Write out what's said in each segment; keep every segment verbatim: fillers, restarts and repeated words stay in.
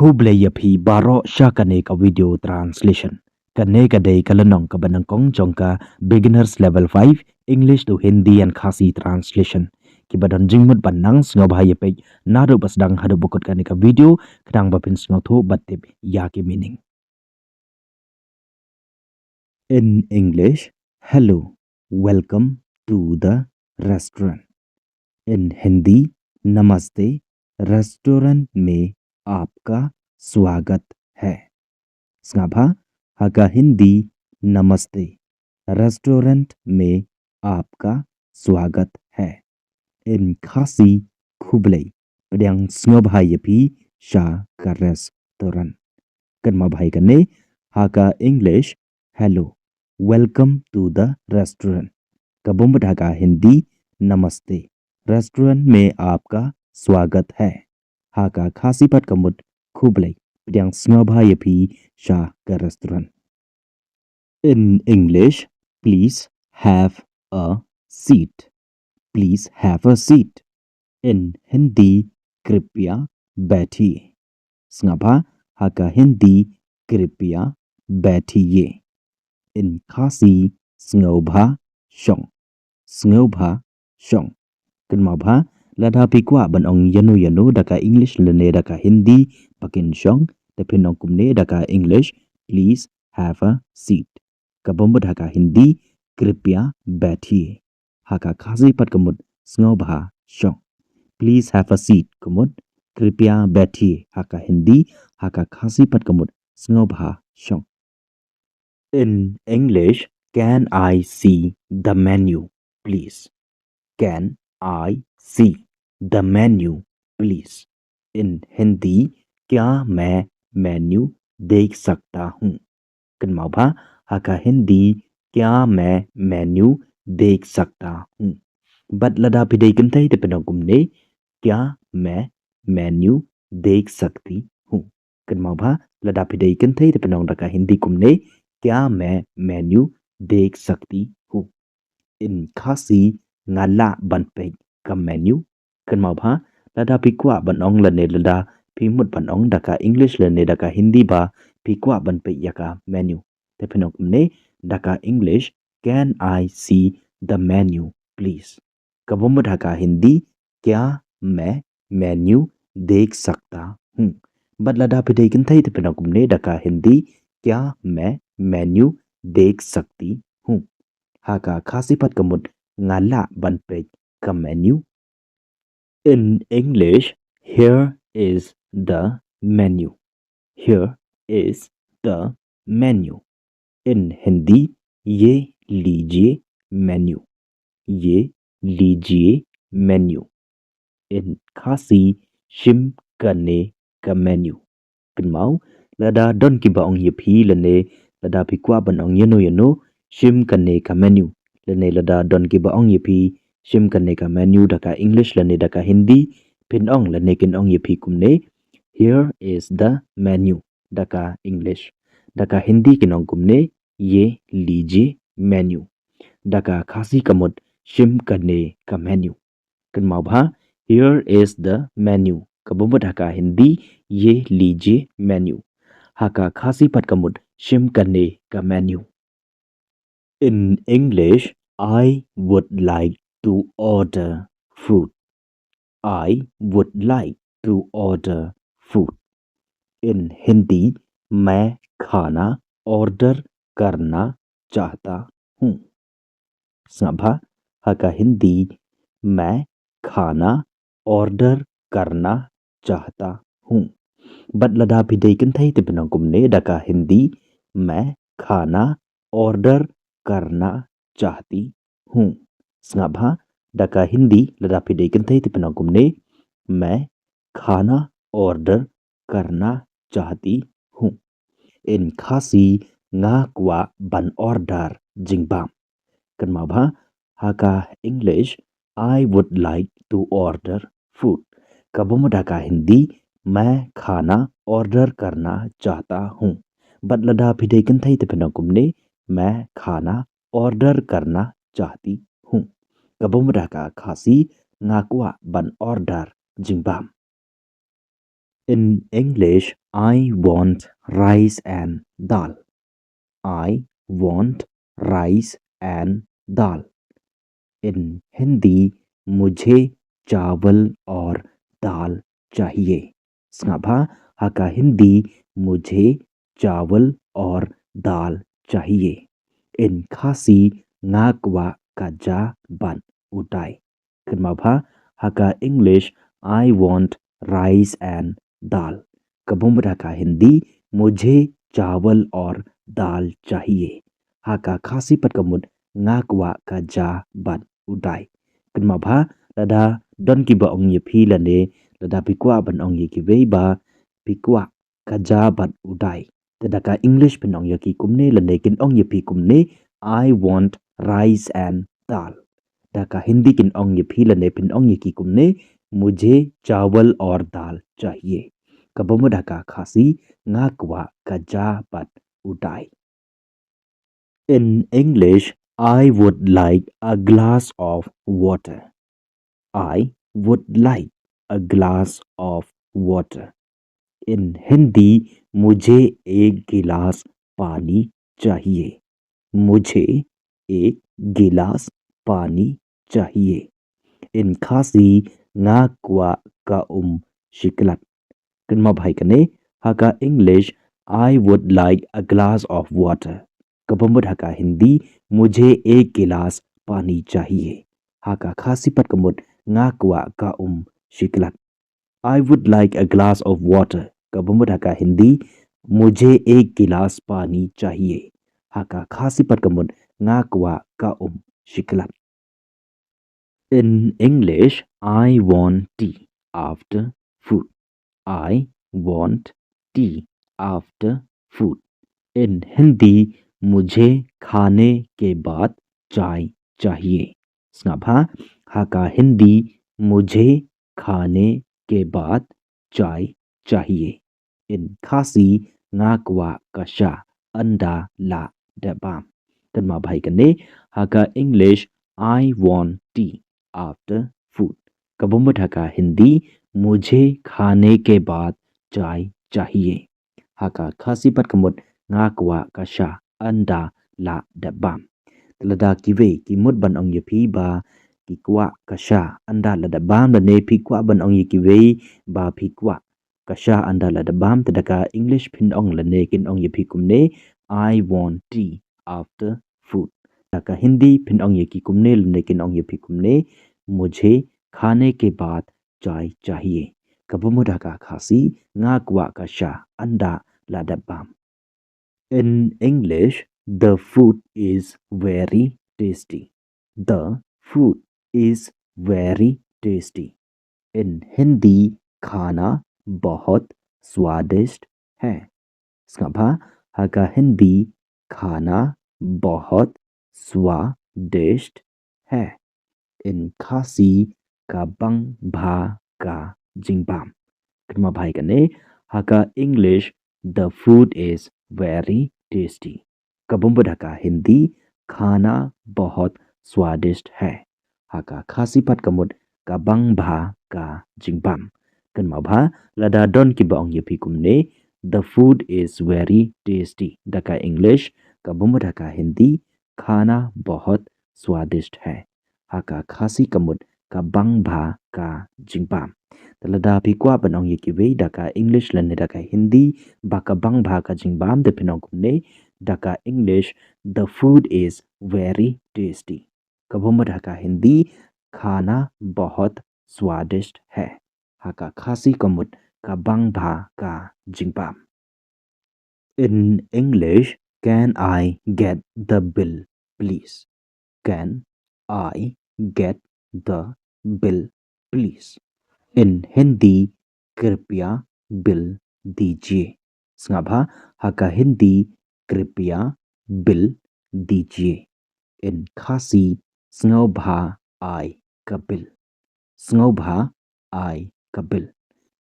Khublei ïa phi baroh sha kane ka video translation. Kane ka dei ka lynnong kaba nyngkong jong ka Beginners Level five, English to Hindi and Khasi Translation. Kiba don jingmut ban nang, sngewbha ïa peit naduh ba sdang haduh ba kut kane ka video, khnang ba phin sngewthuh bad tip ïa ki meaning. In English, hello, welcome to the restaurant. In Hindi, नमस्ते, रेस्टोरेंट में आपका स्वागत है। Sngewbha, ha ka Hindi, नमस्ते, रेस्टोरेंट में आपका स्वागत है। In Khasi, khublei, pdiang sngewbha ïa phi sha ka restaurant. Kynmaw bha ïa kane, ha ka English, hello, welcome to the restaurant. Kaba mut ha ka Hindi, नमस्ते, रेस्टोरेंट में आपका स्वागत है. Ha ka Khasi pat ka mut, khublei, pdiang sngewbha ïa phi sha ka restaurant. In English, please have a seat. Please have a seat. In Hindi, कृपया बैठिए. Sngewbha, ha ka Hindi, कृपया बैठिए. In Khasi, sngewbha shong. Sngewbha shong. Kynmaw bha, lada phi kwah ban ong ïano ïano da ka English lane da ka Hindi, ba kin shong, te phin ong kumne da ka English, please have a seat. Kaba mut ha ka Hindi, कृपया बैठिए. Ha ka Khasi pat ka mut, sngewbha shong. Please have a seat ka mut, कृपया बैठिए ha ka Hindi. Ha ka Khasi pat ka mut, sngewbha shong. In English, can I see the menu, please? Can I see the menu, please? In Hindi, क्या मैं मेन्यू देख सकता हूँ? Kynmaw bha, ha ka Hindi, क्या मैं मेन्यू देख सकता हूँ? Bad lada phi dei kynthei te phin ong kumne, क्या मैं मेन्यू देख सकती हूँ? Kynmaw bha, lada phi dei kynthei te phin ong da ka Hindi kumne, क्या मैं मेन्यू देख सकती हूँ? In Khasi, nga lah ban peit ka menu? Kynmaw bha, lada phi kwah ban ong lane lada phi mut ban ong da ka English lane da ka Hindi ba phi kwah ban peit ïa ka menu, te phin ong kumne da ka English, can I see the menu, please? Kaba mut ha ka Hindi, क्या मैं मेन्यू देख सकता हूँ? Bad lada phi dei kynthei te phin ong kumne da ka Hindi, क्या मैं मेन्यू देख सकती हूँ? Ha ka Khasi pat ka mut, nga lah ban peit ka menu? In English, here is the menu. Here is the menu. In Hindi, ये लीजिए मेन्यू। ये लीजिए मेन्यू। In Khasi, shim kane ka menu. Kynmaw, lada don kiba ong ïa phi lane lada phi kwah ban ong ïano ïano, shim kane ka menu. Lane lada don kiba ong ïa phi, shim kane ka menu da ka English lane da ka Hindi, phin ong lane kin ong ïa phi kumne, here is the menu, da ka English. Da ka Hindi kin ong kumne, ये लीजिए मेन्यू. Da ka Khasi ka mut, shim kane ka menu. Kynmaw bha, here is the menu. Kaba mut ha ka Hindi, ये लीजिए मेन्यू. Ha ka Khasi pat ka mut, shim kane ka menu. In English, I would like to order food. I would like to order food. In Hindi, मैं खाना ऑर्डर करना चाहता हूँ। Sngewbha, ha ka Hindi, मैं खाना ऑर्डर करना चाहता हूँ. Bad lada phi dei kynthei te phin ong kumne da ka Hindi, मैं खाना ऑर्डर करना चाहती हूँ. Sngewbha, da ka Hindi lada phi dei kynthei te phin ong kumne, मैं खाना ऑर्डर करना चाहती हूँ. In Khasi, nga kwah ban order jingbam. Kynmaw bha, ha ka English, I would like to order food. Kaba mut ha ka Hindi, मैं खाना ऑर्डर करना चाहता हूँ. Bad lada phi dei kynthei te phin ong kumne, मैं खाना ऑर्डर करना चाहती हूँ. Kaba mut ha ka Khasi, nga kwah ban order jingbam. In English, I want rice and dal. I want rice and dal. In Hindi, मुझे चावल और दाल चाहिए. Sngap bha, ha ka Hindi, मुझे चावल और दाल चाहिए. In Khasi, nga kwah ka ja bad u dai. Kynmaw bha, ha ka English, I want rice and dal. Kaba mut ha ka Hindi, मुझे चावल और दाल चाहिए. Ha ka Khasi pat ka mut, nga kwah ka ja bad u dai. Kynmaw bha, lada don kiba ong ïa phi lane, lada phi kwah ban ong ïa kiwei ba phi kwah ka ja bad u dai, te da ka English phin ong ïa ki kumne lane kin ong ïa phi kumne, I want rice and dal. Da ka Hindi kin ong ïa phi lane phin ong ïa ki kumne, मुझे चावल और दाल चाहिए. Kaba mut ha ka Khasi, nga kwah ka ja bad u dai. In English, I would like a glass of water. I would like a glass of water. In Hindi, मुझे एक गिलास पानी चाहिए. मुझे एक गिलास पानी चाहिए. In Khasi, nga kwah ka um shiklat. Kynmaw bha ïa kane, ha ka English, I would like a glass of water. Kaba mut ha ka Hindi, मुझे एक गिलास पानी चाहिए. Ha ka Khasi pat ka mut, nga kwah ka um shiklat. I would like a glass of water. Kaba mut ha ka Hindi, मुझे एक गिलास पानी चाहिए. Ha ka Khasi pat ka mut, nga kwah ka um shiklat. In English, I want tea after food. I want tea after food. In Hindi, मुझे खाने के बाद चाय चाहिए. Sngap bha, ha ka Hindi, मुझे खाने के बाद चाय चाहिए. In Khasi, nga kwah ka sha ynda la dep bam. Kynmaw bha ïa kane, ha ka English, I want tea after food. Kaba mut ha ka Hindi, मुझे खाने के बाद चाय चाहिए. Ha ka Khasi pat ka mut, nga kwah ka sha ynda la dep bam. Te lada kiwei ki mut ban ong ïa phi ba ki kwah ka sha ynda la dep bam, lane phi kwah ban ong ïa kiwei ba phi kwah ka sha ynda la dep bam, te da ka English phin ong lane kin ong ïa phi kumne, I want tea after food. Da ka Hindi phin ong ïa ki kumne lane kin ong ïa phi kumne, मुझे खाने के बाद चाय चाहिए. Kaba mut ha ka Khasi, nga kwah ka sha ynda la dep bam. In English, the food is very tasty. The food is very tasty. In Hindi, खाना बहुत स्वादिष्ट है. Sngap bha, ha ka Hindi, खाना बहुत स्वादिष्ट है. In Khasi, ka bang bha ka jingbam. Kynmaw bha ïa kane, ha ka English, the food is very tasty. Kaba mut ha ka Hindi, खाना बहुत स्वादिष्ट है. Ha ka Khasi pat ka mut, ka bang bha ka jingbam. Kynmaw bha, lada don kiba ong ïa phi kumne, the food is very tasty. Da ka English, kaba mut ha ka Hindi, खाना बहुत स्वादिष्ट है. Ha ka Khasi ka mut, ka bang bha ka jingbam. Te lada phi kwah ban ong ïa kiwei da ka English lane da ka Hindi ba ka bang bha ka jingbam, te phin ong kumne, da ka English, the food is very tasty. Kaba mut ha ka Hindi, खाना बहुत स्वादिष्ट है. Ha ka Khasi ka mut, ka bang bha ka jingbam. In English, can I get the bill, please? Can I get the bill, please? In Hindi, कृपया बिल दीजिए. Sngap bha, ha ka Hindi, कृपया बिल दीजिए. In Khasi, sngewbha ai ka bill. Sngewbha ai ka bill.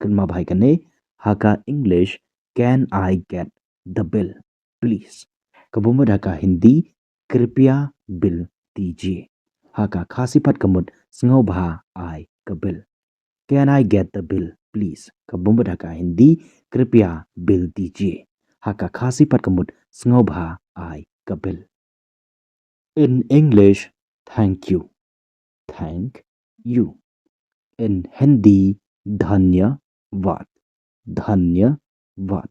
Kynmaw bha ïa kane, ha ka English, can I get the bill, please? Kaba mut ha ka Hindi, कृपया बिल दीजिए. Ha ka Khasi pat ka mut, sngewbha ai ka bill. Can I get the bill, please. Kaba mut ha ka Hindi, कृपया बिल दीजिए. Ha ka Khasi pat ka mut, sngewbha ai ka bill. In English, thank you. Thank you. In Hindi, धन्यवाद. धन्यवाद.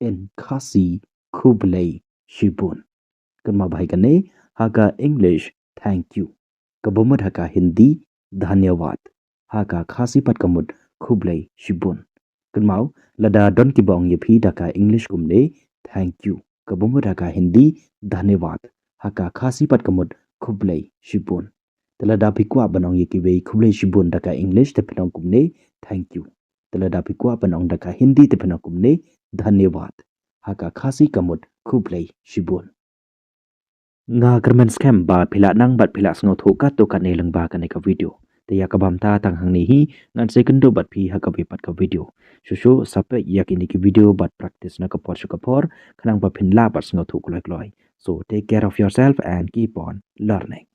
In Khasi, khublei shibun. Kynmaw bha ïa kane, ha ka English, thank you. Kaba mut ha ka Hindi, धन्यवाद. Ha ka Khasi pat ka mut, khublei shibun. Kynmaw, lada don kiba ong ïa phi da ka English kumne, thank you. Kaba mut ha ka Hindi, धन्यवाद. Ha ka Khasi pat ka mut, khublei shibun. Te lada phi kwah ban ong ïa kiwei khublei shibun da ka English, te phin ong kumne, thank you. Te lada phi kwah ban ong da ka Hindi, te phin ong kumne, धन्यवाद. Ha ka Khasi ka mut, khublei shibun. Nga kyrmen skhem ba phi la nang bad phi la sngewthuh katto katne lyngba kane ka video. Te ïa kaba mynta tang hangne hi, ngan sa ïakynduh bad phi ha kawei pat ka video. Shuh shuh sa peit ïa kine ki video bad practice na ka por sha ka por, khnang ba phin lah bad sngewthuh kloi kloi. So take care of yourself and keep on learning.